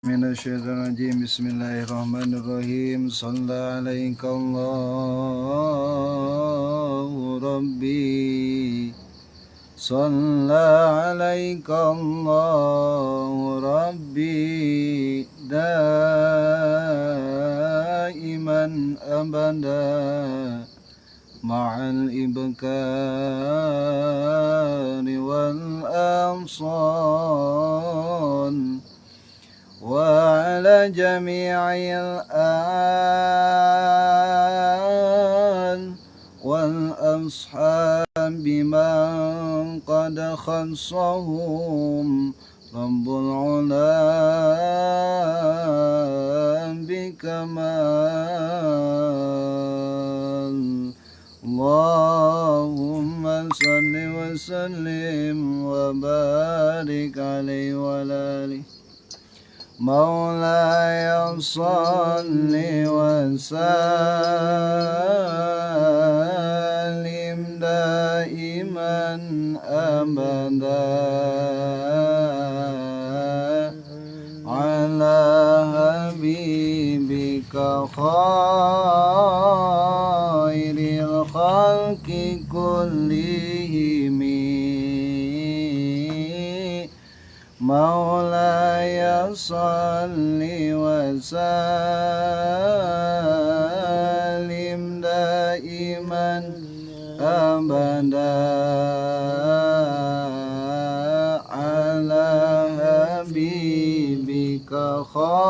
Minasyaitonirrajim. Bismillahirrahmanirrahim. Shalla alaika Allahu Rabbi. Shalla alaika Allahu Rabbi daiman abada ma'al ibkari wal amsan وعلى جميع الآل والأصحاب من قد خصهم رب العلا بكمال. اللهم صل وسلم وبارك عليه وعلى آله. مولاي صل وسلم دائما أبدا على حبيبك خير الخلق كلهم. مولاي صل وسلم دائما أبدا على حبيبك خير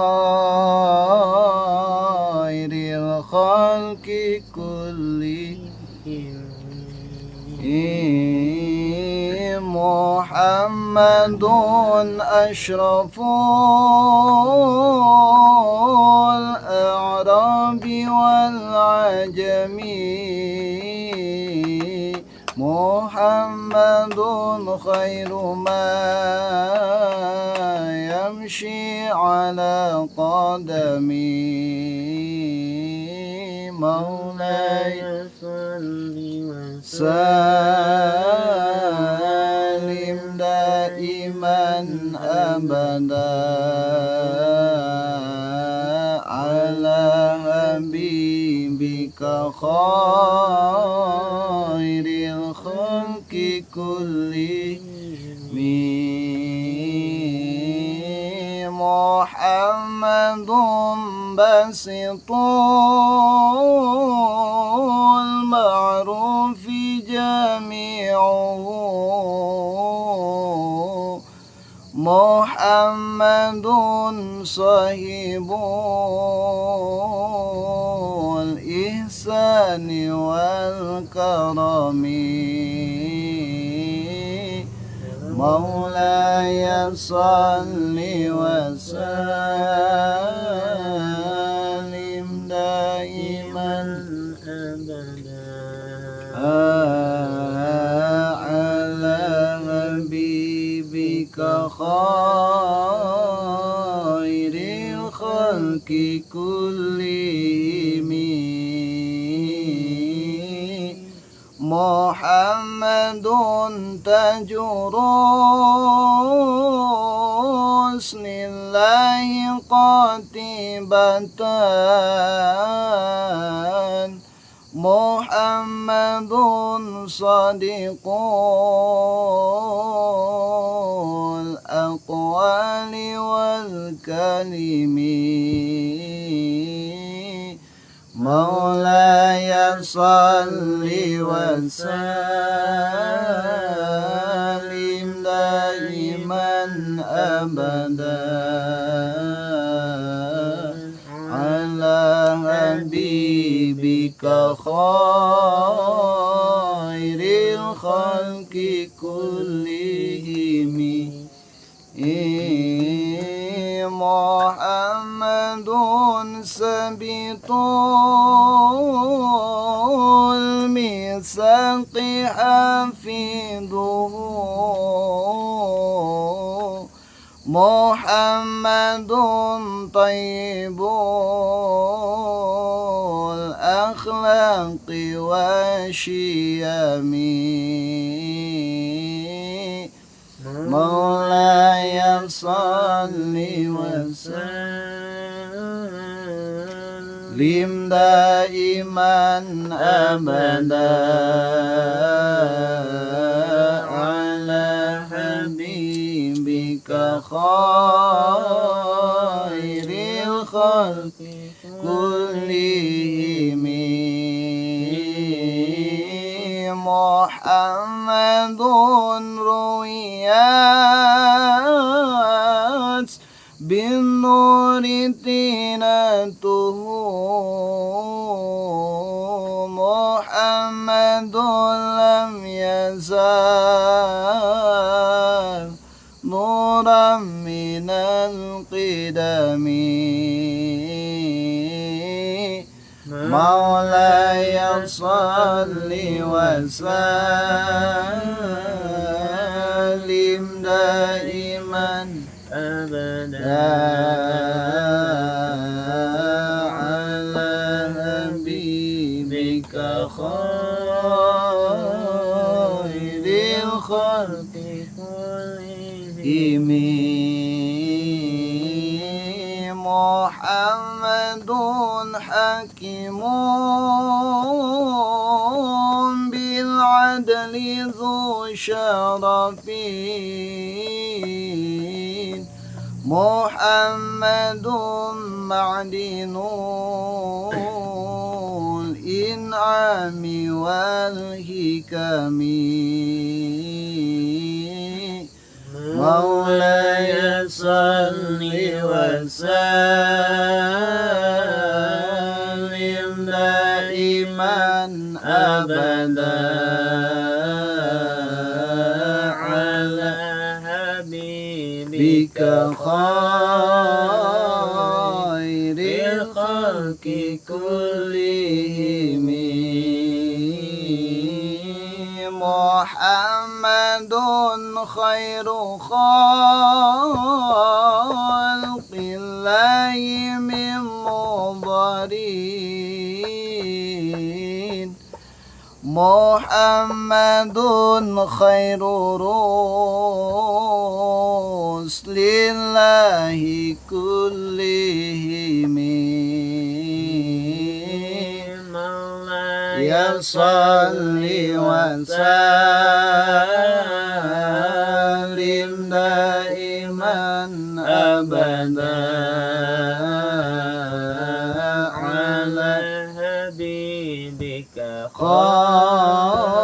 الخلق كلهم. محمد أشرف الأعراب والعجم، محمد خير ما يمشي على قدمي. مولاي صل سلم دائما أبدا على حبيبك خير الخلق كلهم. محمد باسط المعروف جميعه، محمد صاحب الإحسان والكرم. مولاي صل وسلم دائما أبدا على حبيبك خير الخلق كلهم. محمد تاج رسل الله قاتبة، محمد صادق الأقوال والكلم. مولاي صل وسلم دائما أبدا على حبيبك خير الخلق كلهم. محمد سبط الميثاق حفيده، محمد طيب الأخلاق والشيم. مولاي صل وسلم دائما أبدا على حبيبك خير الخلق كلهم. محمد رويات بالنور تينته، محمد لم يزال نورا من القدم. مولاي صل وسلم دائما أبدا على حبيبك خير الخلق كلهم. محمد حكيم بالعدل ذو شرف، محمد معدن الإنعام والحكم. مولاي صل وسلم دائما أبدا على حبيبك بك خير الخلق كلهم. محمد خير خلق الله من مضرين، محمد خير رسل الله كلهم. مولاي صل وسلم دائما أبدا على حبيبك خير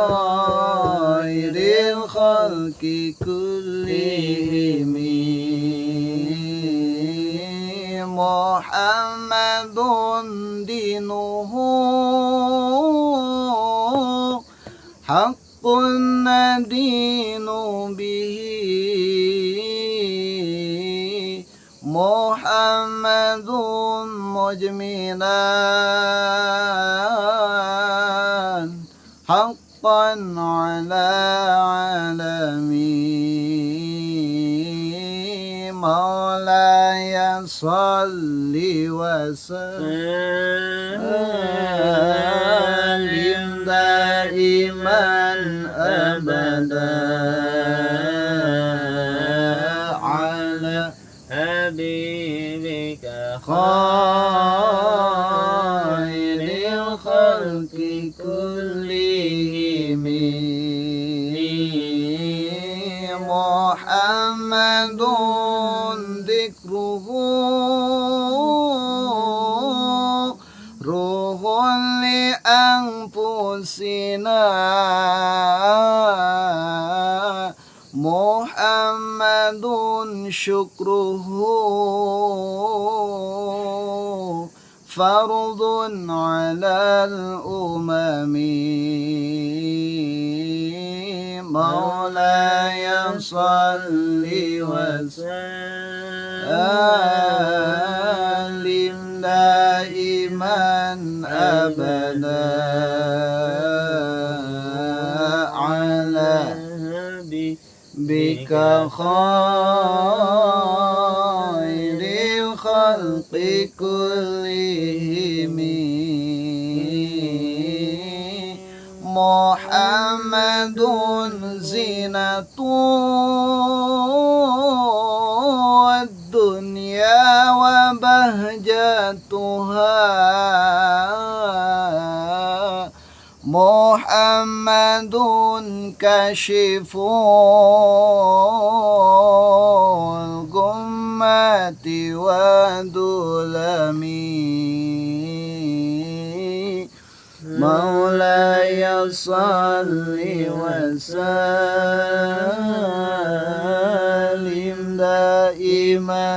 الخلق كلهم. محمد دينه حق ندين به، محمد مجملا حقا على عالمي. مولاي صل وسلم دائما أبدا على حبيبك خير الخلق كلهم. محمد ذكره روح لأنفسنا، محمد شكره فرض على الأمم. مولاي صل وسلم دائما أبدا على بك خير الخلق كلهم. محمد زينة بهجتها محمد كاشف الغمة والظلم مولاي صل وسلم دائما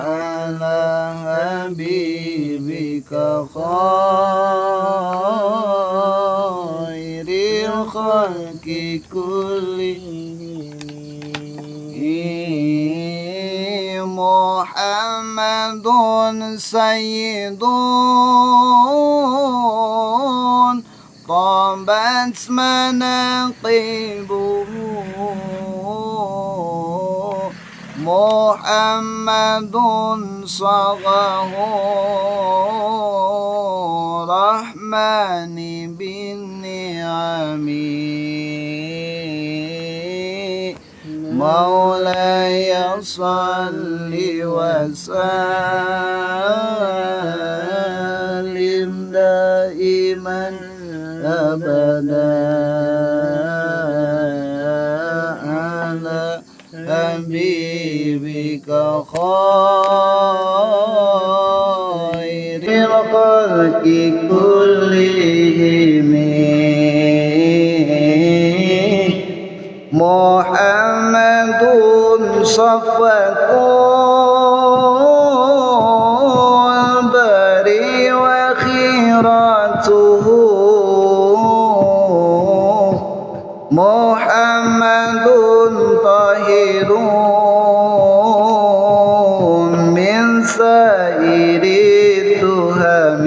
على حبيبك خير الخلق كلهم محمد سيد طابت مناقبه محمد صغاه الرحمن بالنعم مولاي صل وسلم دائما أبدا على حبيبك خير الخلق كلهم محمد صفوة البري وخيرته محمد طاهر من سائر التهم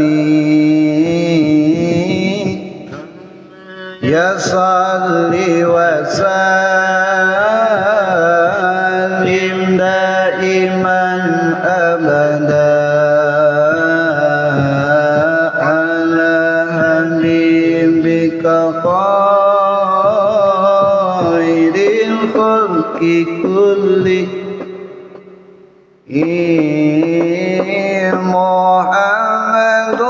يصلي وسلم دائما أبدا على حبيبك خير الخلق كلهم محمد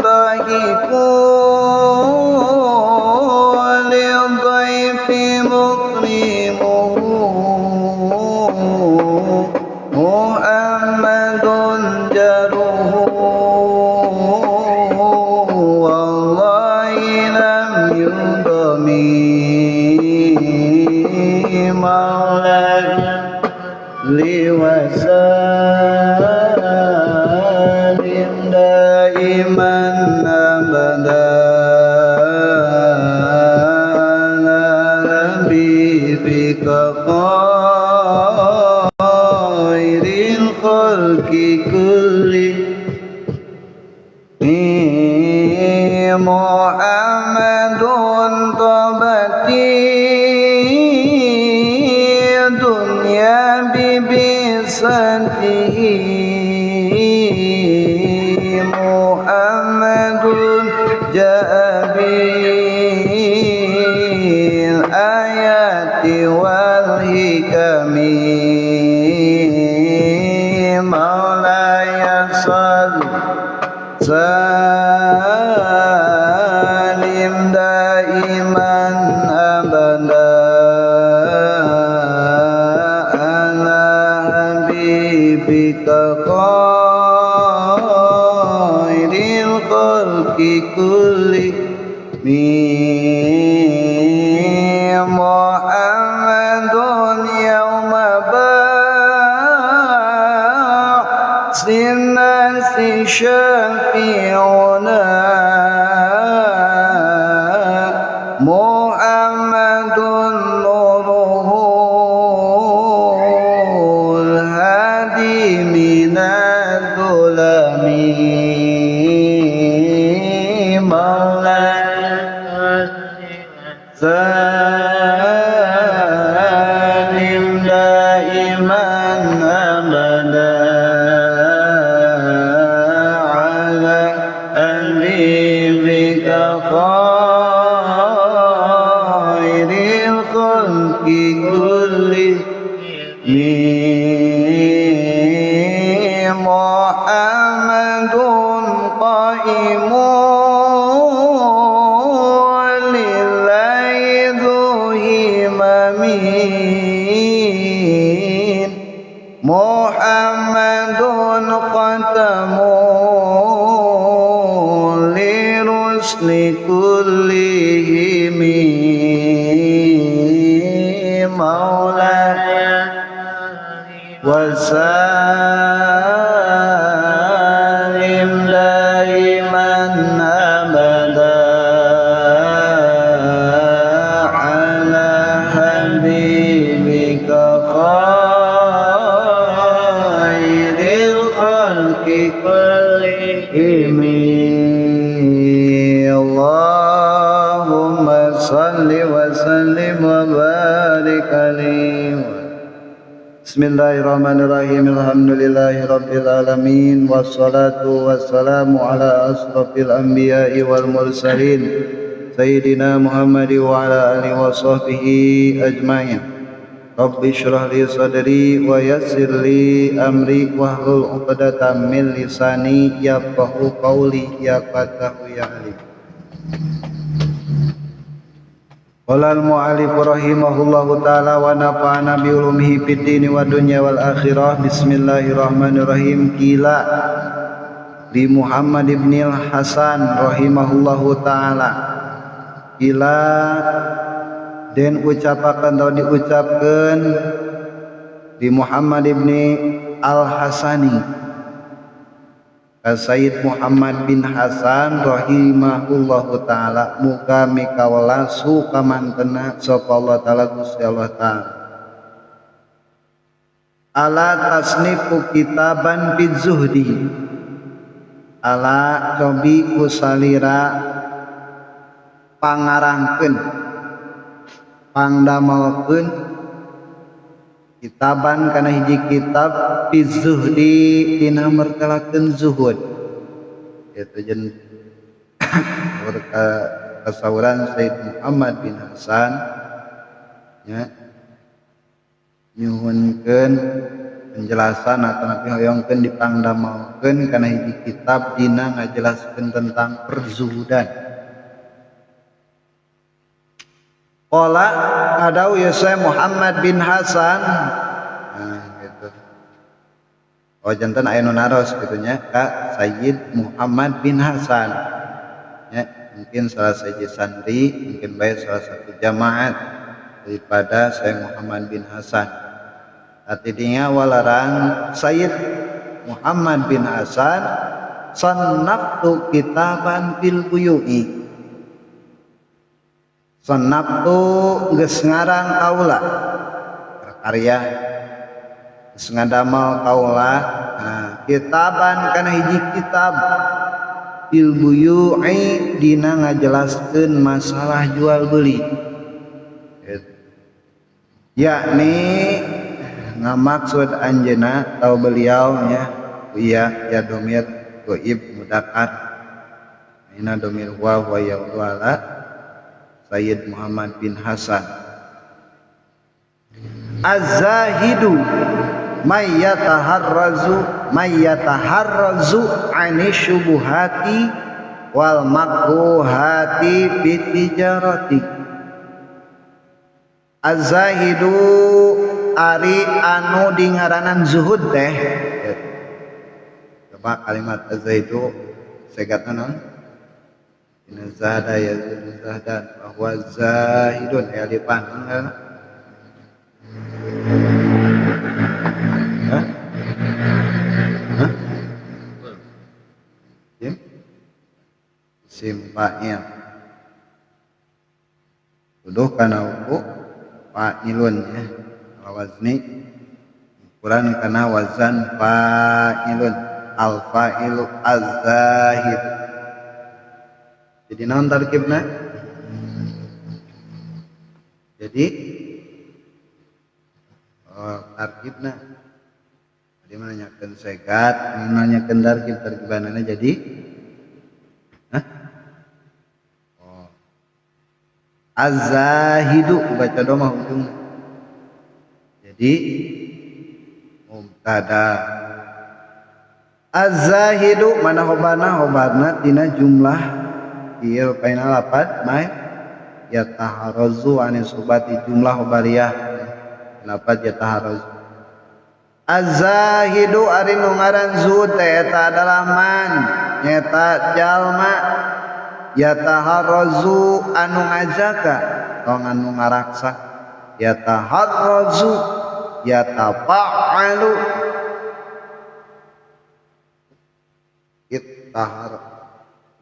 ضحك للضيف مكرمه محمد جاره والله لم يضم مولاي وسلم دائما أبدا على حبيبك خير الخلق كلهم محمد طبت الدنيا ببساطه محمد جاء بالآيات والحكم مولاي صل سلم دائما أبدا على حبيبك خير الخلق كلهم محمد يوم بعث الناس شفيعنا محمد نوره الهادي من الظلم مولاي سلم دائما أبدا على حبيبك Muhammadun qaimun lillahi dzu himamin Muhammadun khatamun lirusli kullihim maulaya wasalim daiman abada ala habibika khairil khalqi kullihim. Allahumma salli wa sallim wa barik alaihi. Bismillahirrahmanirrahim. Alhamdulillahirabbil alamin wassalatu wassalamu ala asrafil anbiya'i wal mursalin sayyidina Muhammad wa ala alihi wa sahbihi ajmain. Rabbi shrah li sadri wa yassir li amri wahlul 'uqdatam min lisani yafqahu qawli ya fatahu ya alim. Qala al-mu'allif rahimahullahu ta'ala wa nafa'ana bi ulumihi fid dini wa dunya wal akhirah. Bismillahirrahmanirrahim. Qila li Muhammad ibn al-Hasan rahimahullahu ta'ala. Qila den ucapakan atau diucapkeun di Muhammad ibn al-Hasani Sayyid Muhammad bin Hasan rahimahullahu ta'ala muga mikawalasu kamantena sapa Allah ta'ala Gusti Allah ta'ala. Ala tasnifu kitaban fi zuhdi, ala cobi kusalira pangarangkeun pangdamelkeun kitaban kana hiji kitab fi zuhdi dina mertelakeun zuhud. Itu jen kasauran Sayyid Muhammad bin Hasan nya nyuhunkeun penjelasan atau hoyongkeun dipangdamelkeun kana hiji kitab dina ngajelaskeun tentang perzuhudan. Qala adau ya Muhammad bin Hasan. Nah, gitu. Oh jantan aya nu naros kitu nya ka Sayyid Muhammad bin Hasan. Ya, mungkin salah satu santri, mungkin bae salah satu jamaat daripada Sayyid Muhammad bin Hasan. Artinya walarang Sayyid Muhammad bin Hasan sannaftu kitaban fil buyu'i. Sannaftu geus ngarang kaula karya geus ngadamel kaula nah, kitaban kana hiji kitab fil buyu'i dina ngajelaskeun masalah jual beli, yakni ngamaksud anjeunna atau beliau nya iya ya domir ghaib mudakar ina domir wa wa ya wala Sayyid Muhammad bin Hasan. Az-zahidu may yataharrazu 'ani syubuhati wal makruhati fi tijarati. Az-zahidu ari anu dingaranan zuhud teh. Coba kalimat az-zahidu segatna naon? Inna zahada yazudu zahdan bahwa zahidun ya alifan. Hah? Hah? Sim? Sim fa'il. Tuduh kana uku fa'ilun ya. Wazni ukuran kana wazan fa'ilun al fa'ilu az-zahid. Jadi naon tarkibna? Jadi oh, tarkibna. Tadi menanyakeun segat, menanyakeun tarkib, tarkibanana jadi hah? Oh. Az-zahidu baca domah ujung. Jadi Mubtada. Az-zahidu mana hobana hobana tina jumlah ieu paina lapat mai yataharrazu anis subati jumlah hobariyah lapat yataharrazu. Az-zahidu ari nu ngaran zuhud teh eta adalah man nyata jalma yataharrazu anu ngajaga tong anu ngaraksa yataharrazu yatafa'alu ittahar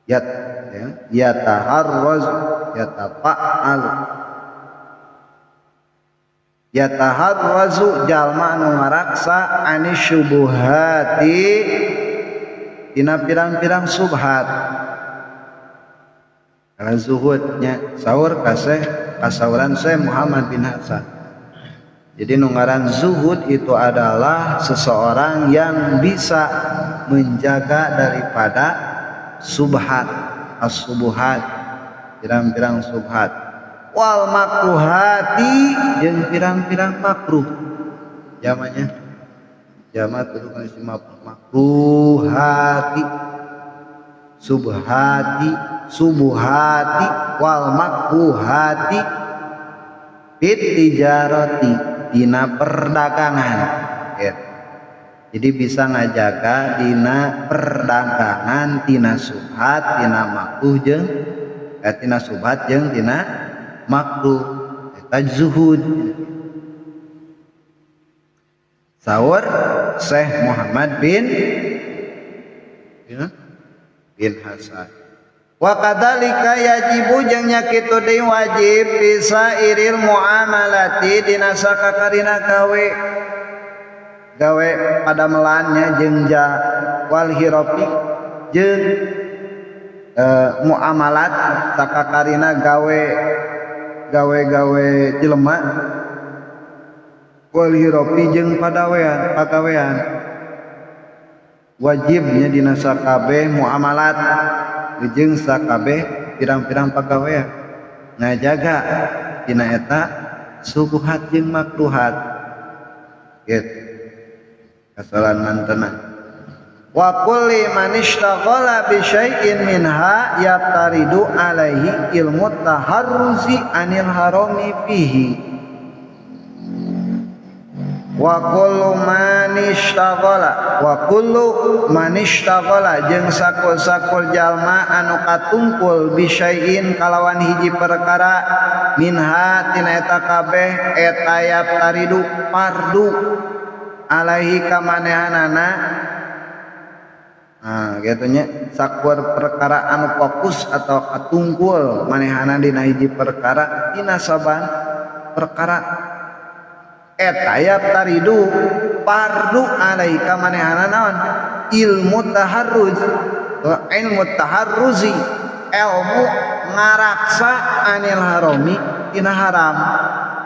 yat ya yataharraz yatafa'alu yataharrazu jalma anu ngaraksa anis syubuhati dina pirang-pirang subhat. Karena zuhudnya sahur kaseh kasauran Syekh Muhammad bin Hasan. Jadi nu ngaran zuhud itu adalah seseorang yang bisa menjaga daripada subhat, as-subuhat, pirang-pirang subhat. Wal makruhati jeung pirang-pirang makruh. Jamanya jama tuduh kana isim makruhati. Subhati, subuhati wal makruhati fit tijarati dina perdagangan. Ya. Jadi bisa ngajaga dina perdagangan tina subhat tina makruh jeung tina subhat jeung tina makruh eta zuhud. Saur Syekh Muhammad bin Hasan. Wa kadzalika yajibu jeung nya kitu deui wajib bisa iril muamalati dina sakakarina gawe gawe pada melannya jeung ja wal hirofi jeung muamalat sakakarina gawe gawe-gawe jelema wal hirofi jeung padawean pagawean wajibnya dina sakabeh muamalat jeung sakabeh pirang-pirang pagawean ngajaga dina eta subuhat jeung makruhat gitu kasalan mantena. Wa kulli man ishtaghala bi syai'in minha yaqtaridu alaihi ilmu taharruzi anil harami fihi. Wa kullu man ishtaghala wa kullu man ishtaghala jeung sakul-sakul jalma anu katungkul bi syai'in kalawan hiji perkara minha tina eta kabeh eta yaqtaridu fardu alaihi kamanehanana. Nah, gitu nya sakur perkara anu fokus atau katungkul manehana dina hiji perkara dina saban perkara eta yaqtaridu fardu alaika manehana naon ilmu taharruz ilmu taharruzi ilmu ngaraksa anil harami dina haram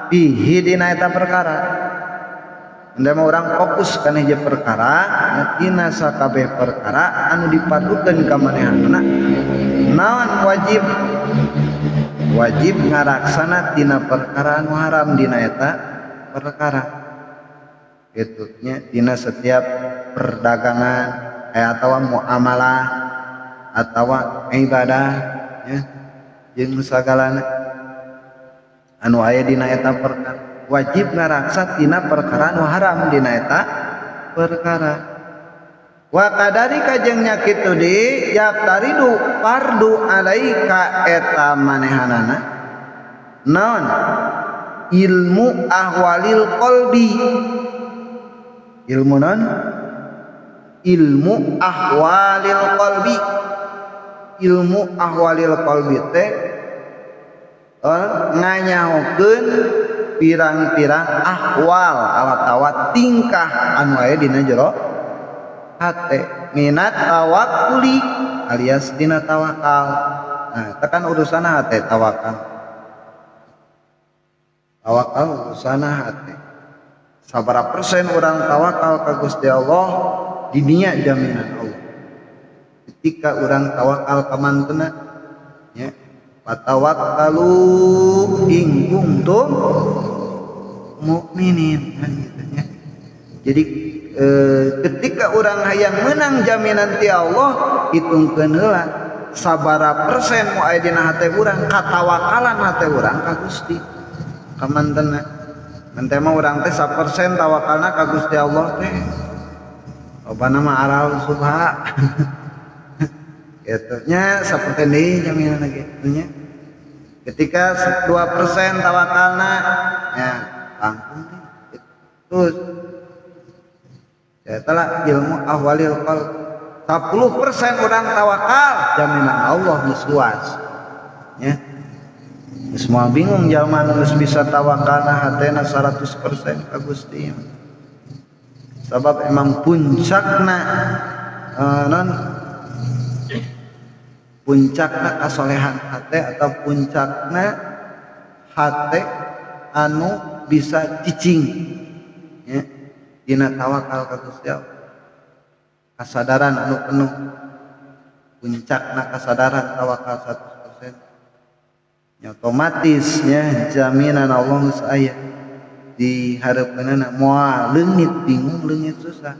bihi dina eta perkara. Anda mau orang fokus kana hiji perkara dina sakabeh perkara anu dipadukeun ka manehanna naon wajib wajib ngaraksana tina perkara anu haram dina eta perkara kitu nya dina setiap perdagangan atawa muamalah atawa ibadah nya jeung sagalana anu aya dina eta perkara wajib ngaraksa tina perkara anu haram dina eta perkara. Wa kadarika jeung nya kitu di yaqtaridu fardu alaika eta manehanana naon ilmu ahwalil qalbi ilmu naon ilmu ahwalil qalbi ilmu ahwalil qalbi teh nganyahokeun pirang-pirang ahwal atawa tingkah anu aya dina jero hate minat tawakkuli alias dina tawakal. Nah, eta kan urusan hate tawakal. Tawakal urusan hate. Sabaraha persen orang tawakal ka Gusti Allah didinya jaminan Allah. Ketika orang tawakal ka mantena nya fatawakkalu in kuntum mukminin kan gitu nya. Jadi ketika urang hayang menang jaminan ti Allah, hitungkeun heula sabara persen mu aya dina hate urang katawakalan hate urang ka Gusti. Kamantena mun teh mah urang teh 1% tawakalna ka Gusti Allah teh. Lobana mah aral subha. Kitu nya saperti deui jaminan kitu nya. Ketika 2% tawakalna nya langkung deui. Terus eta lah ilmu ahwalil qalb. 10% urang tawakal jaminan Allah geus luas nya. Geus moal bingung jalma nu geus bisa tawakalna hatena 100% ka Gusti. Sabab emang puncakna non puncakna kasolehan hate atau puncakna hate anu bisa cicing nya dina tawakal ka Gusti Allah. Kasadaran anu penuh, puncakna kasadaran tawakal 100% nya otomatis nya jaminan Allah geus aya di hareupeunana moal leungit bingung leungit susah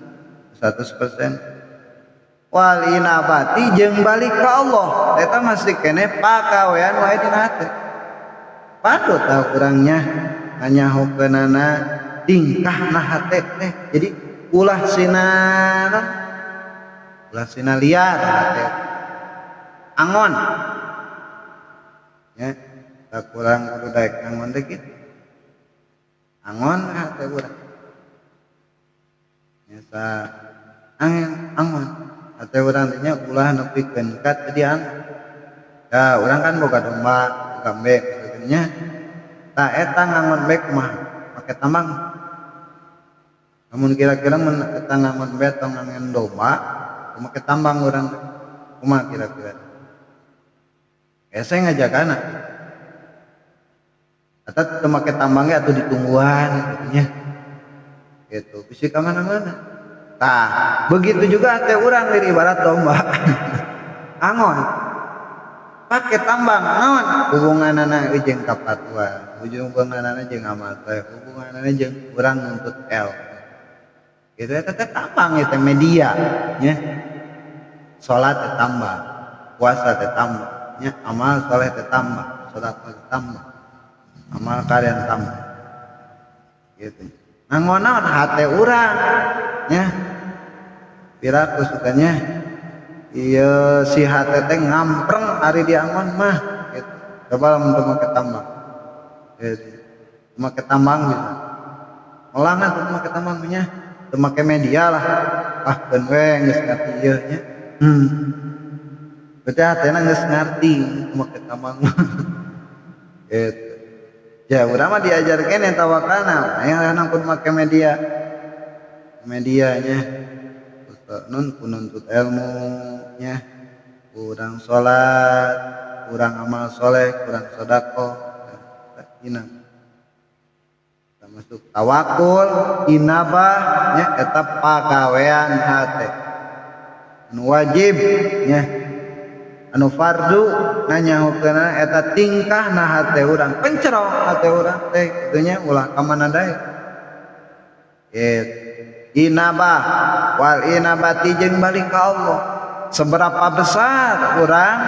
100%. Wal inabati jeung balik ka Allah eta masih keneh pagawean wae dina hate. Patut tah urangnya nganyahokeunana tingkahna hate teh. Jadi ulah sina ulah sina liar hate angon nya tak kurang kudu daek angon teh kitu. Angon hate urang nya sa angon hate urang teh nya ulah nepikeun ka teu diangon. Ya urang kan boga domba boga embe kitu nya. Tah eta ngangon embe kumaha make tambang. Namun kira-kira mun eta ngangon embe atau ngangon domba make tambang urang teh kumaha kira-kira. Hese ngajagana. Eta teu make tambang ge atuh ditungguan kitu nya. Gitu bisi ka mana-mana. Tah, begitu juga teh urang di ibarat domba. Angon. Pake tambang naon hubunganana jeung ka fatwa, hubunganana jeung amal soleh, hubunganana jeung urang nuntut ilmu. Gitu eta teh tambang eta media nya. Salat teh tambah, puasa teh tambah, nya amal soleh teh tambah, sedekah teh tambah, amal kalian tambah. Gitu. Ngangon naon hate urang nya. Piraku sukanya ieu si hate teh ngampreng ari diangon mah gitu. Coba lamun teu make tambang. Gitu. Teu make tambang bisa. Melangan teu make tambang nya, teu make media lah. Ah keun we geus ngarti ieu nya. Berarti hatena geus ngarti teu make tambang. Gitu. Ya urang mah diajarkeun yang tawakalna, aya pun make media. Medianya nun penuntut ilmu nya, kurang salat, kurang amal soleh, kurang sedekah, ina. Termasuk tawakul, inabah nya eta pagawean hate. Anu wajib nya, anu fardu nanyahokeunana eta tingkahna hate urang, pencerok hate urang teh kitu nya ulah ka mana deui. Gitu. Inabah wal inabati jeung balik ka Allah. Seberapa besar urang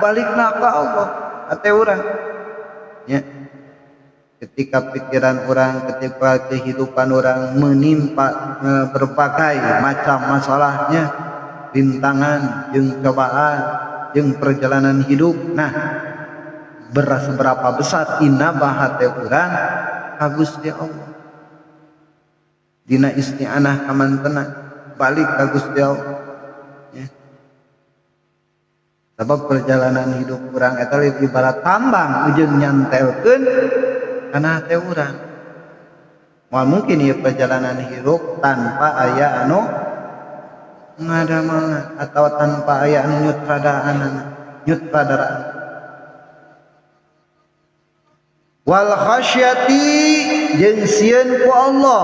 balikna ka Allah hate urang nya. Ketika pikiran urang, ketika kehidupan urang menimpa berbagai macam masalahnya, rintangan jeung cobaan jeung perjalanan hidup, nah seberapa besar inabah hate urang ka Gusti Allah. Dina isti'anah kamantena balik ka Gusti Allah ya. Sabab perjalanan hidup urang eta ibarat tambang ujung nyantelkeun kana hate urang. Moal mungkin ieu perjalanan hidup tanpa aya anu ngadamelna atau tanpa aya anu nyutradaanana, nyutradaraan. Wal khasyati jeung sieun ku Allah.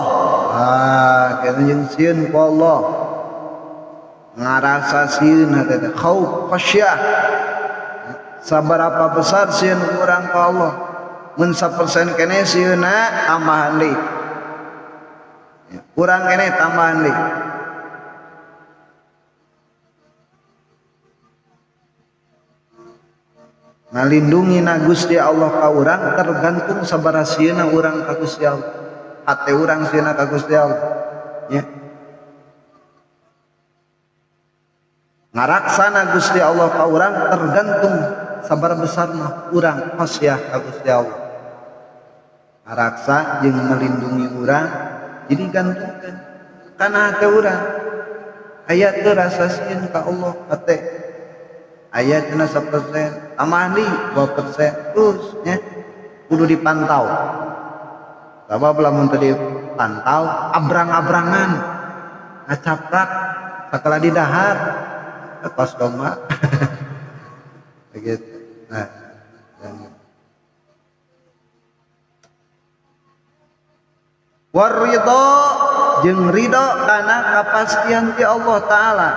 Ah, kana jeung sieun ku Allah. Ngarasa sieun hate teh khauf khasyah. Sabarapa besar sieun urang ka Allah. Mun 1% keneh sieunna tambahan deui. Kurang keneh tambahan deui. Ngalindungi na Gusti Allah ka urang tergantung sabaraha sieuna urang ka Gusti Allah. Hate urang sieuna ka Gusti Allah. Nya. Ngaraksana Gusti Allah ka urang tergantung sabaraha besarna urang khasyah ka Gusti Allah. Ngaraksa jeung melindungi urang jadi gantungkeun kana hate urang. Aya teu rasa sieun ka Allah hate. Aya cenah 1%, tambahan deui 2% terus nya kudu dipantau. Sabab lamun teu dipantau abrang-abrangan ngacaprak sakala didahar lepas domba. Begitu. Nah, waridho jeung ridho kana kapastian ti Allah Ta'ala.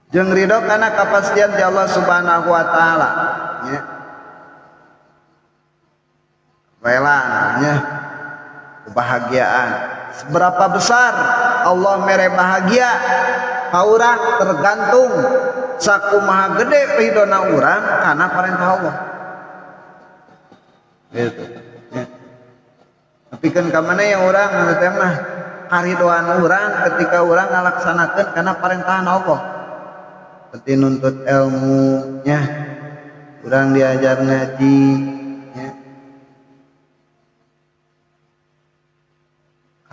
Jeung ridho kana kapastian ti Allah Subhanahu wa Ta'ala nya. Rela nya kebahagiaan. Seberapa besar Allah mere bahagia ka urang tergantung sakumaha gede ridona urang kana parentah Allah. Gitu nya. Tapi kan ka mana ya urang teh mah karidoan urang ketika urang ngalaksanakeun kana parentahan Allah. Seperti nuntut ilmu nya, urang diajar ngaji nya.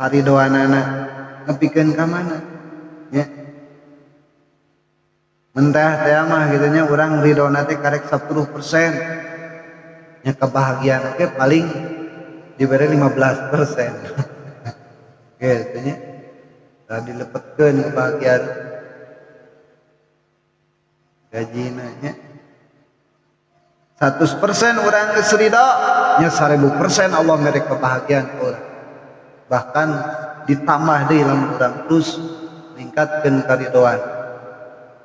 Karidoanana nepikeun ka mana nya. Mentah teh mah kitu nya urang ridona teh karek 10% nya kebahagiaan ge paling dibere 15%. Kitu nya. Tah dilepetkeun kebahagiaan gajina nya. 100% urang geus ridho nya 1000% Allah mere kebahagiaan ka urang. Bahkan ditambah deui lamun urang terus ningkatkeun karidoan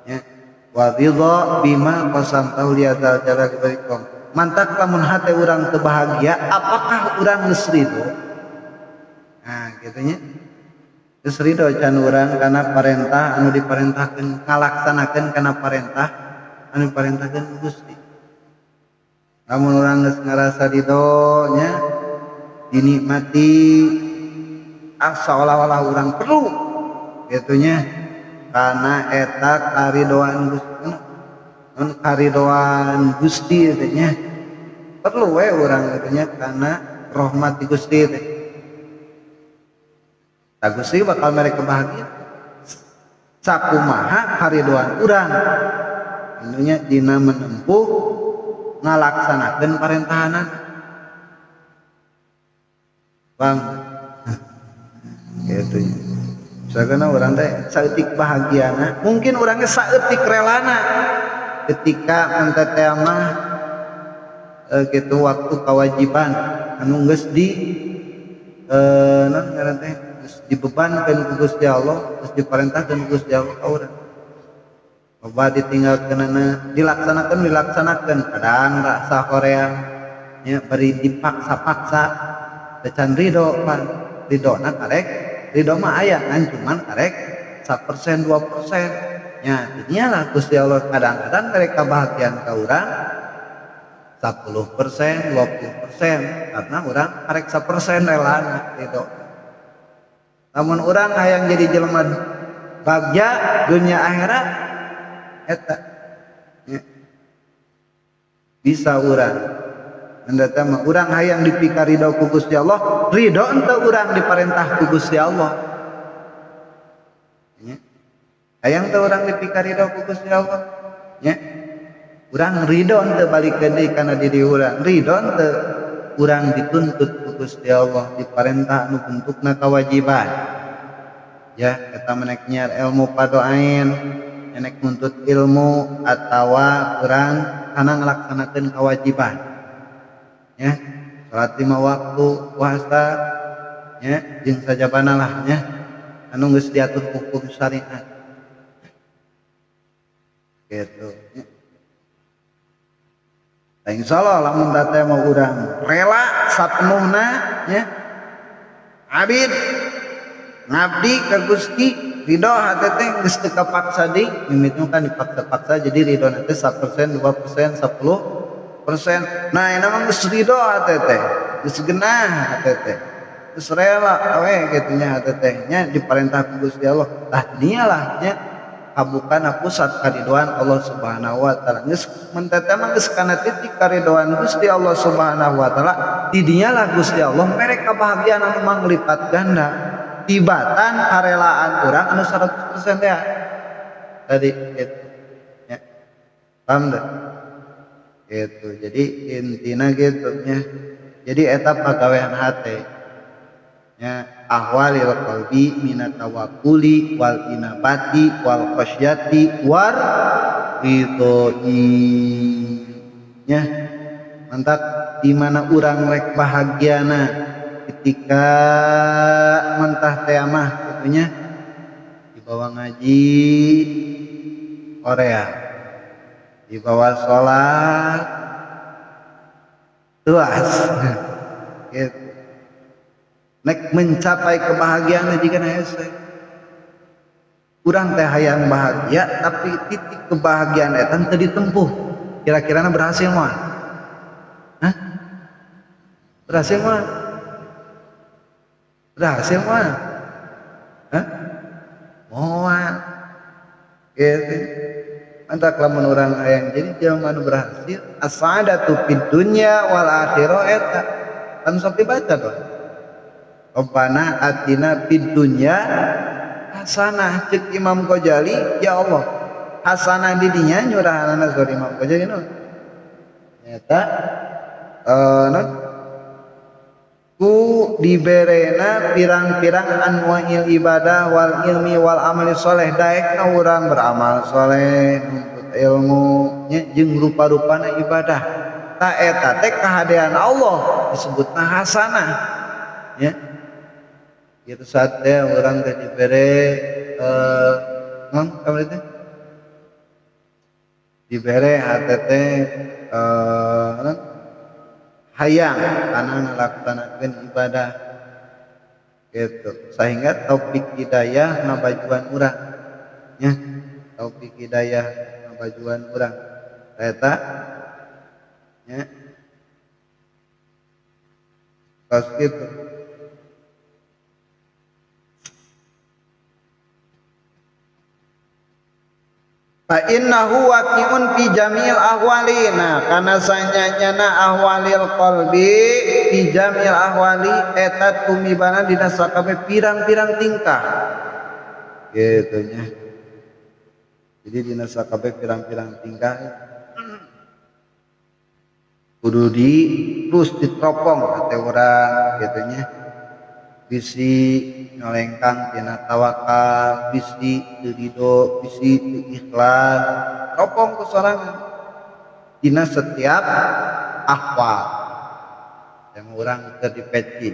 nya. Wa ridha bima qasamtahu li adzal jalali wal ikram. Mantak lamun hate urang teu bahagia, apakah urang geus ridho? Nah, kitu nya. Geus ridho can urang kana parentah anu diparentahkeun, ngalaksanakeun kana parentah anu diparentahkeun ku Gusti. Lamun urang geus ngarasa ridho nya, dinikmati seolah-olah urang perlu kitu nya kana eta karidoan Gusti, non karidoan Gusti teh nya. Perlu we urang kitu nya kana rahmat ti Gusti teh. Ta Gusti bakal mere kebahagiaan. Sakumaha karidoan urang anu nya dina menempuh ngalaksanakeun parentahanan. Bang gitu nya. Misalkan urang teh saeutik bahagiana, mungkin urangnya saeutik relana ketika menteteh mah gitu waktu kewajiban anu geus di naon ngaran teh geus dibebankeun ku Gusti Allah, geus diparentahkeun ku Gusti Allah ka urang. Loba ditinggalkeunana, dilaksanakeun dilaksanakeun, kadang rasa hoream nya bari dipaksa-paksa teu can ridho pan, ridhona karek ridho mah aya ngan cuman karek 1% 2% nya. Inyalah Gusti Allah kadang-kadang mereka kebahagiaan ka urang 10% 20% karena urang karek 1% relana ridho. Lamun urang hayang jadi jelema bagja dunia akhirat eta nya. Bisa urang mendata mah urang hayang dipikaridho ku Gusti Allah, ridho henteu urang diparentah ku Gusti Allah. Nya. Hayang teu urang dipikaridho ku Gusti Allah. Nya. Urang ridho henteu balikeun deui kana diri urang, ridho henteu urang dituntut ku Gusti Allah diparentah nu bentukna kewajiban. Ya, eta menek nyiar ilmu padoain, enek nuntut ilmu atawa urang kana ngalaksanakeun kewajiban. Ya, salat 5 waktu, puasa, ya, jeung sajabana lah nya anu geus diatur hukum syariat. Gitu nya. Nah, insyaallah lamun teh mau urang rela sapenuhna nya abid ngabdi ka Gusti ridho hate teh geus teu kapaksa deui mimiti kan dipaksa-paksa jadi ridho teh 1%, 2%, 10%. Nah ini mah geus ridho hate teh geus genah hate teh geus rela we kitu nya hate teh nya diparentah ku Gusti Allah tah dialah nya kabukana pusat karidoan Allah Subhanahu wa taala geus mun teh mah geus kana titik karidoan Gusti Allah Subhanahu wa taala di dinya lah Gusti Allah mere kabahagiaan anu manglipat ganda tibatan karelaan urang anu 100% teh tadi gitu ya paham teh gitu jadi intina gitu nya jadi eta pagawean hate nya ahwalil qalbi minat tawakkuli wal inabati wal khasyati war ridhoi nya mantap di mana urang rek bahagiana ketika mentah teh mah kitu nya dibawa ngaji Korea dibawa salat tuas gitu nek mencapai kebahagiaan jika hese urang teh hayang bahagia tapi titik kebahagiaan eta teu ditempuh kira-kirana berhasil moal? Hah? Berhasil moal? Berhasil moal? Hah? Moal gitu. Mantap lamun urang hayang jadi jelema nu berhasil as-sa'adatu fid dunya wal akhirah eta kan sok dibaca dong. Rabbana atina fid dunya hasanah cek Imam Ghazali ya Allah hasanah di dinya nyurahanana saur Imam Ghazali nu nyata non ku diberena pirang-pirang anwa'il ibadah wal ilmi wal amali soleh daekna urang beramal soleh nuntut ilmu nya jeung rupa-rupana ibadah ta eta teh kahadean Allah disebutna hasanah ya gitu saat teh urang teh dibere non kamari teh dibere hate teh hayang kana ngalaksanakeun ibadah gitu sehingga taufik hidayah ngabajuan urang nya taufik hidayah ngabajuan urang eta nya tos kitu. Fa innahu waqi'un fi jamil ahwali. Nah, kana sanyanyana ahwalil qalbi fi jamil ahwali eta tumibana dina sakabeh pirang-pirang tingkah. Gitu nya. Jadi dina sakabeh pirang-pirang tingkah kudu di terus ditropong hate urang gitu nya. Bisi nyolengkang tina tawakal, bisi teu ridho, bisi teu ikhlas, tropong ku sorangan dina setiap ahwal. Yang urang keur dipeci,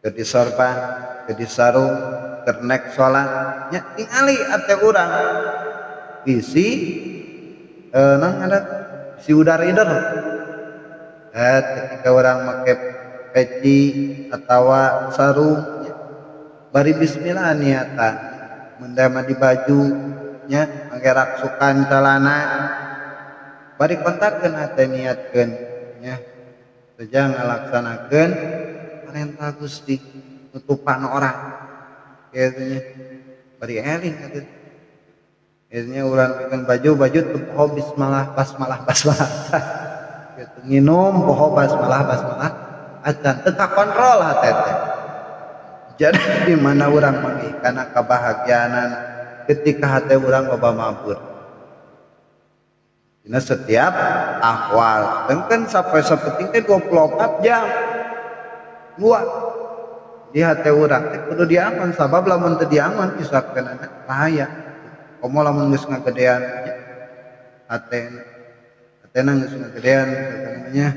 keur disorban, keur disarung, keur nek salat, nya tingali ate urang bisi naon ngaran bisi udar-ider. Ketika urang make peci atawa sarung bari bismillah niatan mendama di baju nya make raksukan celana bari kontakkeun hate niatkeun nya seja ngalaksanakeun perintah Gusti nutupan orang kitu nya bari eling atuh kitu nya urang pikeun baju-baju teu poho bismillah basmalah basmalah kitu nginum poho basmalah basmalah acan teu kakontrol hate teh. Jadi di mana urang manggih kana kabahagiaanan ketika hate urang loba mabur. Dina setiap ahwal. Tengken sampai sapeting teh 24 jam. Dua. Di hate urang teh kudu diaman sabab lamun teu diaman bisa kena bahaya. Komo lamun geus ngagedean hatena. Hatena geus ngagedean namanya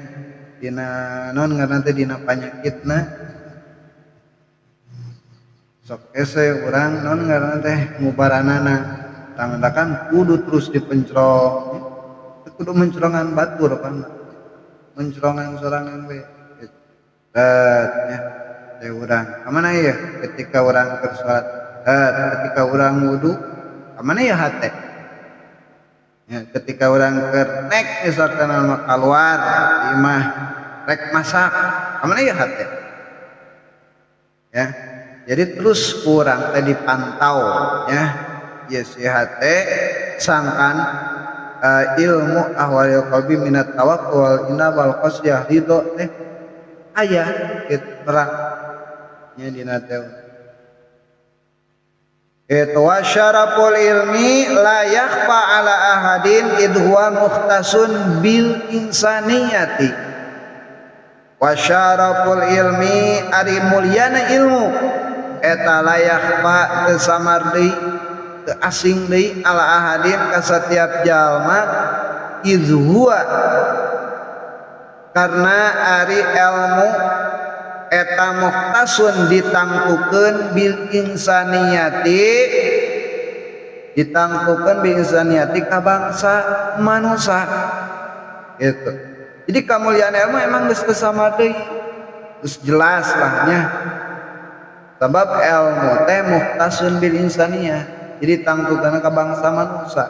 dina naon ngaranna teh dina panyakitna sok ese urang naon ngaranna teh mubaranana tangandakan kudu terus dipencrong kudu mencerongan batur kan Mencerongan sorangan we. Ya, teh urang. Ka mana ya ketika urang keur salat? Ketika urang wudu, ka mana ya hate? Ya, ketika urang keur nek misalkan keluar di imah rek masak, ka mana ya hate? Ya. Jadi terus kurang teh dipantau ya. Ya si hate sangkan ilmu ahwalil qalbi minat tawakkul wal inna wal khasyah ridho teh aya gitu terang nya dina teh. Itu wasyaraful ilmi la yakhfa ala ahadin id huwa mukhtasun bil insaniyati. Wasyaraful ilmi ari mulyana ilmu eta la yakhfa teu samar deui teu asing deui ala ahadin ka satiap jalma id huwa karena ari ilmu eta muhtasun ditangtukeun bil insaniyati ditangtukeun bil insaniyati ka bangsa manusia gitu. Jadi kamuliaan ilmu emang geus teu sama deui, geus jelas lah nya. Sebab ilmu teh muhtasun bil insaniyah, jadi tangtukeunna ka bangsa manusia.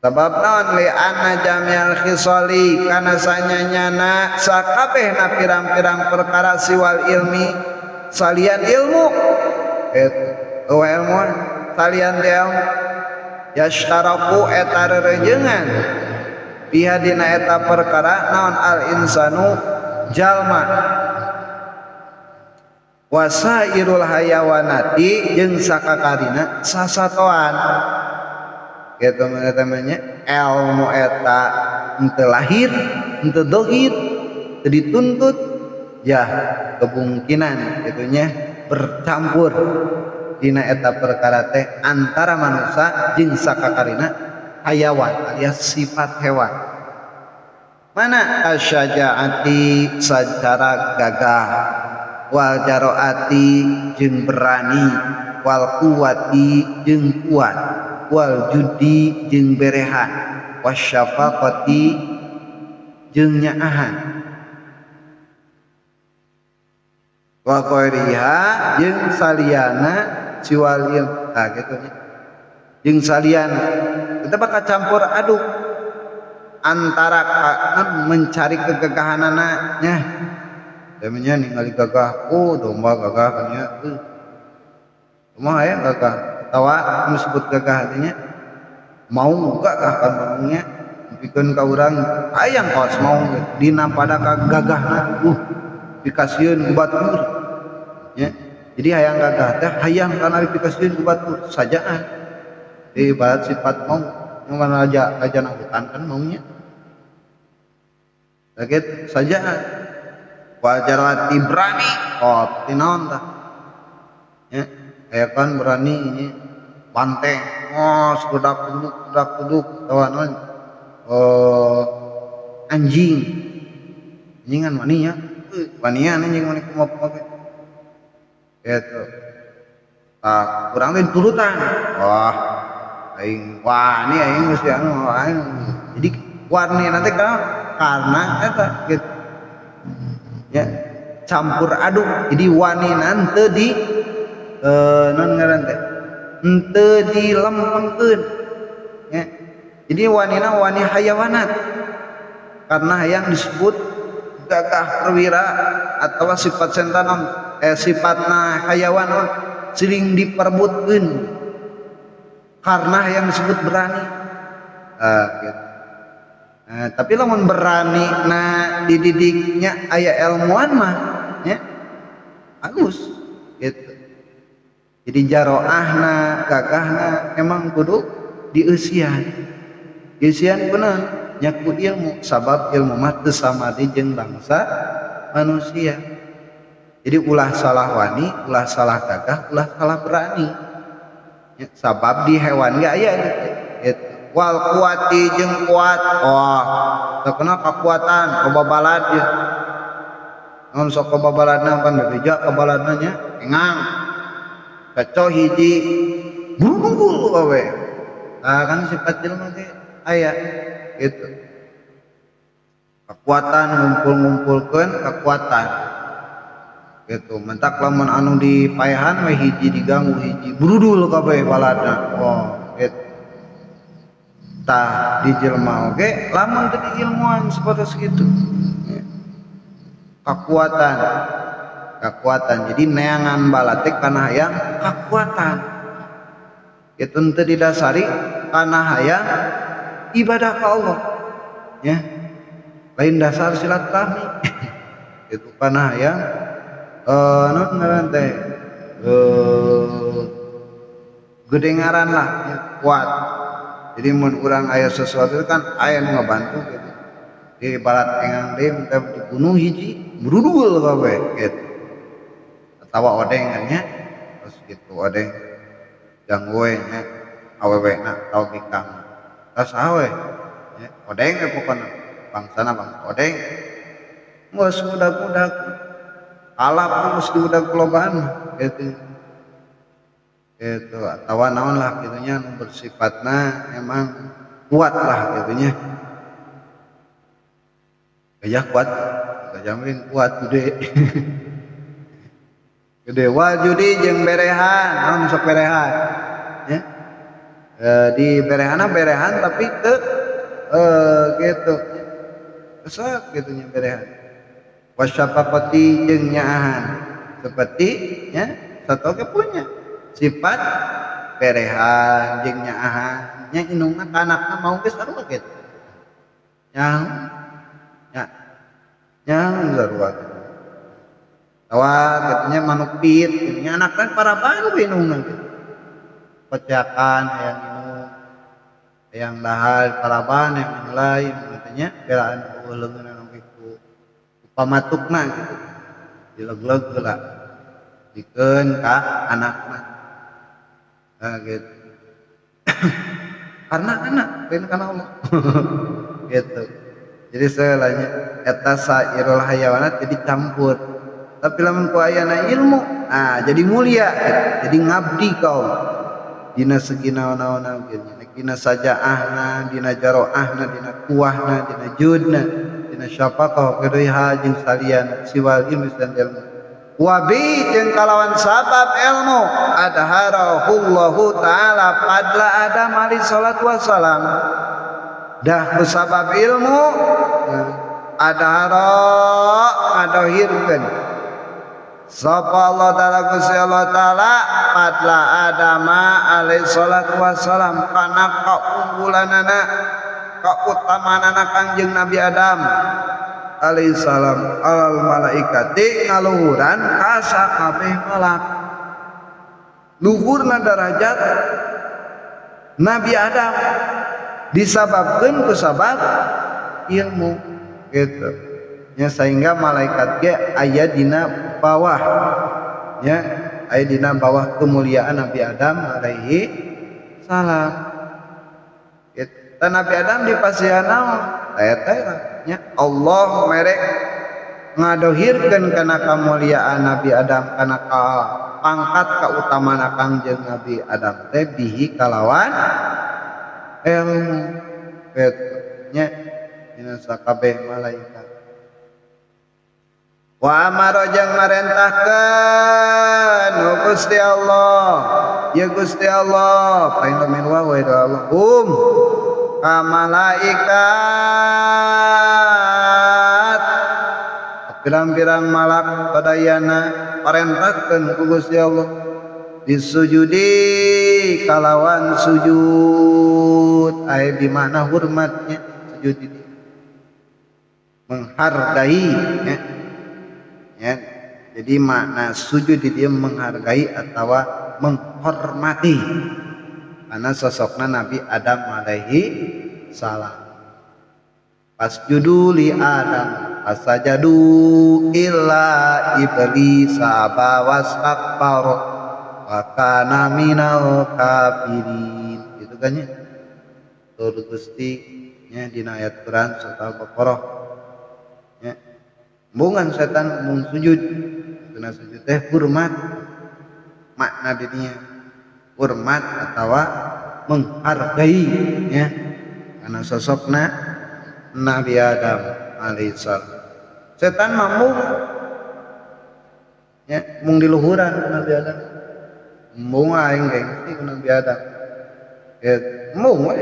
Sebab naon li anna jami'al khisali kana sanyanyana sakabehna pirang-pirang perkara siwal ilmi salian ilmu eta ilmu salian ilmu yashtaraku eta rerejengan biha dina eta perkara naon al insanu jalma wasairul hayawanati jeung sakakarina sasatoan. Gitu teman-temannya ilmu eta henteu lahir henteu dohir teu dituntut ya kemungkinan gitunya bercampur dina eta perkara teh antara manusia jeung sakakarina hayawan alias sifat hewan. Mana asyajaati secara gagah wal jaroati jeung berani wal kuwati jeung kuat wal judi jeung berehan wasyafaqati jeung nyaahan wa qairiha jeung saliyana siwal ah gitu nya jeung saliyana eta bakal campur aduk antara mencari kegagahanana nya namanya ningali gagah oh domba gagah kan nya kumaha ya gagah tawa disebut gagah artinya mau gagah kan maunya pikeun ka urang hayang kaos mau dina pada kagagahna pikasieun ku batur nya. Jadi hayang gagah teh hayang kana dipikasieun ku batur sajaan ibarat sifat mau yang mana raja raja hutan kan maunya sakit sajaan wajarati berani oh tinaon tah nya aya kan berani ini banteng oh sekedak kuduk tawa naon anjing anjingan wani nya wanian anjing wani kumaha gitu ah kurang teh turutan wah aing wani aing geus anu aing jadi wani nanti karena eta gitu ya campur aduk jadi wani nanti di non ngaran teh henteu dilempengkeun ya. Jadi wanina wani hayawanat karena hayang disebut gagah perwira atau sifat sentanon sifatna hayawan sering diperebutkeun karena hayang disebut berani gitu. Nah, tapi lamun berani na dididiknya aya ilmuwan mah ya bagus gitu. Jadi jaroahna gagahna emang kudu dieusian. Dieusian kunaon? Nya ku ilmu, sabab ilmu mah teu samadi jeung bangsa manusia. Jadi ulah salah wani, ulah salah gagah, ulah salah berani. Ya, sabab di hewan ge aya gitu. Wal kuati jeung kuat. Wah, terkenal kekuatan kababalad ya. Naon sok kababaladna pan bebeja kabaladna nya engang. Kaco hiji buru-buru awe. Nah, kan sifat jelema ge aya gitu. Kekuatan ngumpul-ngumpulkeun kekuatan gitu. Mentak lamun anu dipaehan we hiji diganggu hiji brudul kabeh baladna. Wah, gitu. Tah di jelema oge lamun teu diilmuan sapertos kitu. Ya. Kekuatan. Kekuatan. Jadi neangan balad teh kana hayang kekuatan. Itu teu didasari kana hayang ibadah ka Allah. Ya. Lain dasar silaturahmi. Itu kana hayang naon ngaran teh gede ngaran lah ya, kuat. Jadi mun urang aya sesuatu kan aya nu ngabantu gitu. Di balat engang deui mun teh dibunuh hiji brudul kabeh gitu. Atawa odeng kan nya terus gitu odeng ganggu we nya awewe na atawa bikang. Tas awe nya odeng we pokona bangsana bangsa odeng. Geus udag-udag alap geus diudag kulobaan gitu. Gitu atawa naon lah kitu nya nu bersifatna emang kuat lah kitu nya. Gajah kuat, gajah mah kuat gede. Gede wal judi jeung berehan, naon sok berehan nya. Di berehana berehan tapi teu gitu. Resep kitu nya berehan. Wasyafaqati jeung nyaahan seperti nya satu oge punya sifat berehan jeung nyaahan nya indungna ka anakna mau geus sarua kitu. Nyaho nya nyaho sarua kitu. Tawa kitu nya manuk pit kitu nya anakna paraban we indungna kitu. Kocakan hayang inung hayang dahar paraban hayang lain kitu nya belaan eueuh leungeunna oge ku pamatukna gitu. Dileg-leg heula dikeun ka anakna. Nah gitu. Karena anak lain kana Allah. Gitu. Jadi seulanya eta sairul hayawanat jadi campur. Tapi lamun ku ayana ilmu, ah jadi mulia gitu. Jadi ngabdi kaum dina segi naon-naon gitu. Dina sajaahna, dina jaroahna, dina kuahna, dina judna, dina syafaqah kedua jeung salian siwal ilmu dan ilmu. Wabi jeung kalawan sabab ilmu adharahullahu taala fadla Adam alaihi salatu wassalam. Dah kusabab ilmu adhara ngadohirkeun sapa Allah taala Gusti Allah taala fadla Adam alaihi salatu wassalam kana kaunggulanana kautamanana Kangjeng Nabi Adam alaihi salam alal malaikati ngaluhuran ka sakabeh malak. Luhurna derajat Nabi Adam disababkeun ku sabab ilmu gitu nya, sehingga malaikat ge aya dina bawah nya, aya dina bawah kemuliaan Nabi Adam alaihi salam. Gitu. Dan Nabi Adam dipasihan naon? Eta nya Allah merek ngadohirkeun kana kamuliaan Nabi Adam kana ka pangkat kautamaan Kangjeng Nabi Adam teh bihi kalawan ilmu gitu nya dina sakabeh malaikat. Wa amara jeung marentahkeun Gusti Allah, ya Gusti Allah, pain min wa wa Allah ka malaikat pirang-pirang malak sadayana parentahkeun ku Gusti Allah disujudi kalawan sujud aya di mana hormatnya sujud ini menghargai ya. Ya, jadi makna sujud di dia menghargai atau menghormati karena sosokna Nabi Adam alaihi salam. Fasjudu li Adam fasajadu illa iblis aba wastakbara wa kana minal kafirin. Gitu kan ya. Tur Gusti nya dina ayat Quran surah Al-Baqarah nya. Embungan setan mung sujud. Kena sujud teh hormat. Makna dinya hormat atawa menghargai ya. Karena sosokna Nabi Adam alaihissalam. Setan mah mung nya mung di luhuran ku Nabi Adam. Mung aing gengsi ku Nabi Adam. Gitu. Mung we.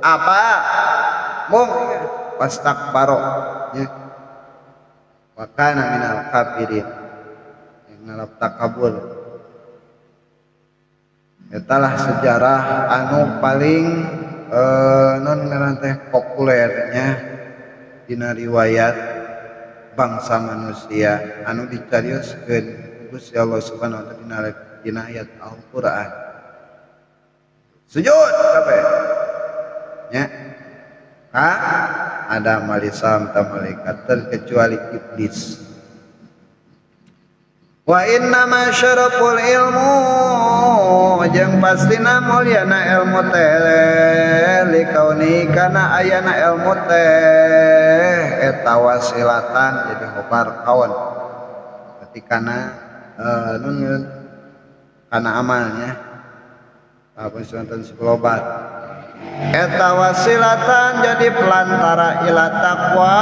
Apa? Mung pastakbaro nya. Wa kana minal kafirin. Ngalap takabur. Etalah sejarah anu paling non ngaran teh populernya dina riwayat bangsa manusia anu dicarioskeun Gusti Allah Subhanahu wa taala dina ayat Al-Qur'an. Sujud kabeh. Nya. Ka Adam alaihissalam ta malaikat terkecuali iblis. Wa inna ma syaraful ilmu jeung pastina mulyana ilmu teh likauni kana ayana ilmu teh eta wasilatan jadi khobar kaon berarti kana nun kana amalnya apa sonten selobat eta wasilatan jadi pelantara ila taqwa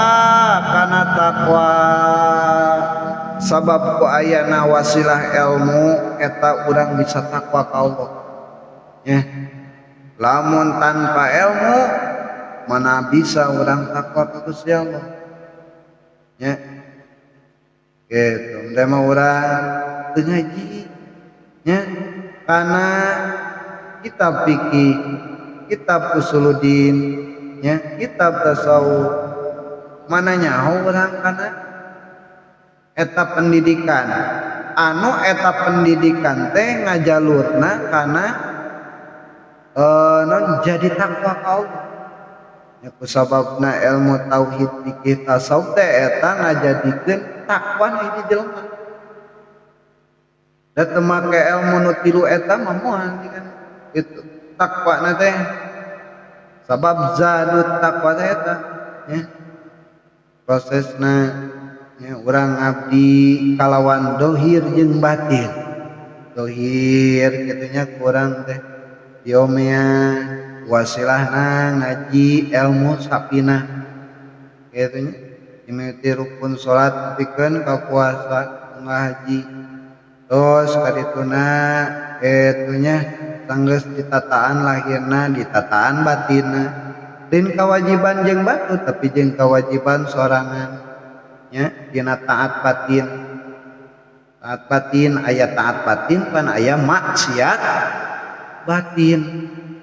kana taqwa sabab ku ayana wasilah ilmu eta urang bisa takwa ka Allah ya. Lamun tanpa ilmu mana bisa urang takwa ka Gusti Allah ya. Gitu mah urang teu ngaji nya kana kitab fikih, kitab usuluddin nya, kitab tasawuf mana nyaho urang kana eta pendidikan anu eta pendidikan teh ngajalurna kana non jadi takwa ka Allah nya kusababna ilmu tauhid fikih tasawuf teh eta ngajadikeun takwa hiji jelema da teu make ilmu nu tilu eta mah moal kan itu takwana teh sabab zadut takwa teh eta nya prosesna ya, urang abdi kalawan dohir jeung batin. Dohir kitunya kurang teh diomea wasilahna ngaji ilmu sapina kitunya mimiti rukun salat pikeun ka puasa ngaji terus kadituna etunya sanggeus ditataan lahirna ditataan batinna lain kewajiban jeung batu tapi jeung kewajiban sorangan nya dina taat batin. Taat batin aya taat batin pan aya maksiat batin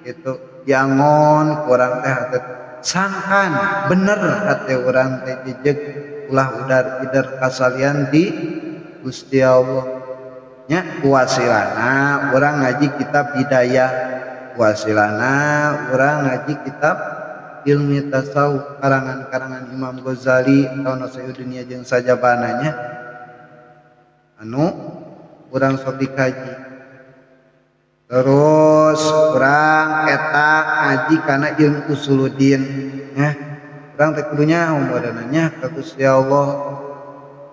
gitu diangon kurang teh hate sangkan bener hate urang teh jejeg ulah udar ider kasalian di Gusti Allah nya wasilana urang ngaji kitab hidayah wasilana urang ngaji kitab ilmu tasawuf karangan-karangan Imam Ghazali atau Nasaidunia jeung sajabananya anu urang sok dikaji terus urang eta ngaji kana ilmu usuluddin nya urang teh kudu nyaho modananya ka Gusti Allah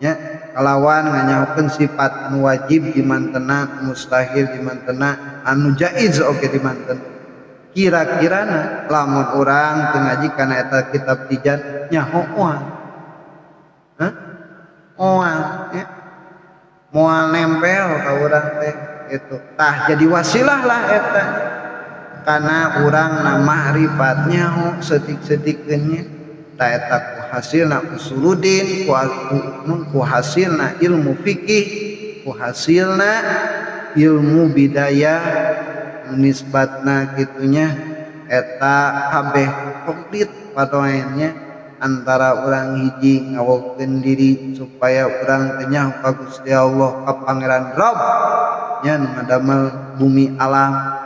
nya kalawan nganyahokeun sifat anu wajib di mantena mustahil di mantena anu jaiz oge di mantena kira-kirana lamun urang teu ngaji kana eta kitab tijan nyaho moal. Hah? Moal ya. Moal nempel ka urang teh gitu. Tah jadi wasilah lah eta. Kana urang na ma'rifat nyaho setik-setikeun nya. Tah eta ku hasilna usuluddin, ku hasilna ilmu fikih, ku hasilna ilmu bidayah nisbatna gitunya eta kabeh komplit padoennya antara urang hiji ngawokeun diri supaya urang teh nyaho ka Gusti Allah ka Pangeran Rabb nya nu ngadamel bumi alam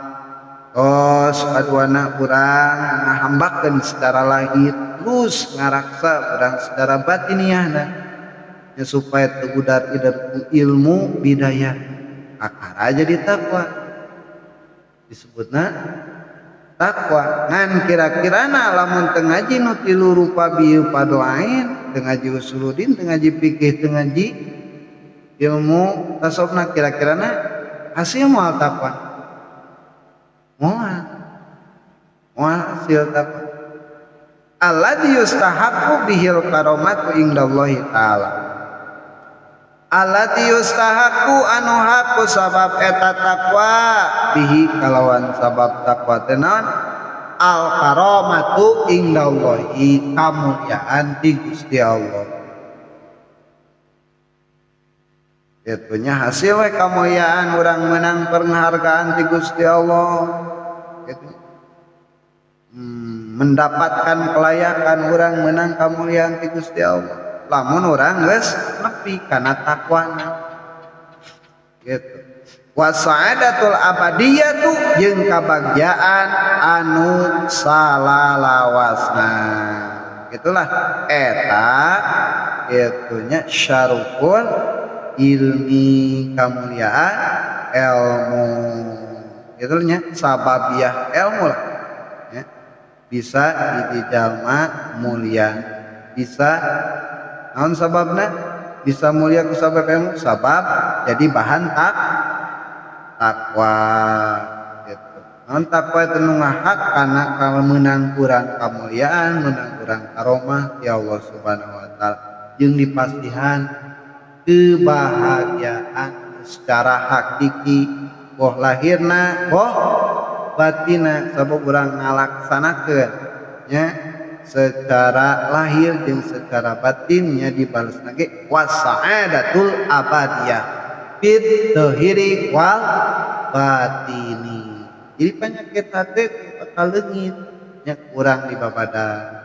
tos kaduana urang ngahambakeun secara lahir terus ngaraksa urang secara batiniahna nya supaya teu udar-ider ku ilmu bidayah akara jadi takwa disebutna takwa ngan kira-kirana lamun teu ngaji nu tilu rupa bieu padoain teu ngaji usuluddin teu ngaji fikih teu ngaji ilmu tasawufna kira-kirana hasil moal takwa moal moal hasil takwa Alladzi yustahaqqu bihil karamatu indallahi ta'ala. Alladzi yustahaqqu anu haku sabab eta takwa bihi kalawan sabab takwa teh naon al karamatu indallahi kamulyaan ti Gusti Allah. Itunya hasil we kamulyaan urang menang penghargaan ti Gusti Allah. Gitu. Mendapatkan kelayakan urang menang kamulyaan ti Gusti Allah. Lamun urang geus nepi kana takwana. Gitu. Wasa'adatul abadiyatu jeung kabagjaan anu salalawasna. Itulah eta itunya syaruful ilmi kamuliaan ilmu. Itunya sababiyah ilmu lah. Ya. Bisa jadi jalma mulia. Bisa naon sababna? Bisa mulia ku sabab ilmu, sabab jadi bahan takwa gitu. Naon takwa itu nu ngahak kana menang kurang kamuliaan, menang kurang karomah ya Allah Subhanahu wa taala. Jeung dipastihan kebahagiaan secara hakiki boh lahirna boh batina sabab urang ngalaksanakeun nya secara lahir jeung secara batinnya dibalesna ge wasa'adatul abadiyah fid dzahiri wal batini. Jadi penyakit hati bakal leungit nya kurang di babadan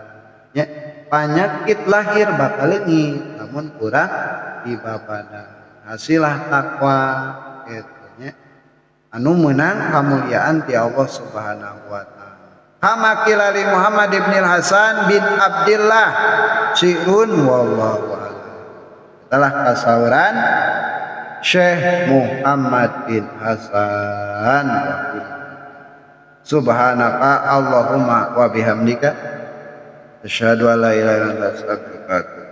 nya, penyakit lahir bakal leungit namun kurang di babadan. Hasilah takwa kitu nya anu meunang kamuliaan ti Allah Subhanahu wa taala. Kama qila li Muhammad ibn Hasan bin Abdillah syi'run wallahu a'lam. Telah kasauran Syekh Muhammad bin Hasan. Subhanaka Allahumma wa bihamdika asyhadu an la ilaha illa anta astaghfiruka wa atubu ilaik.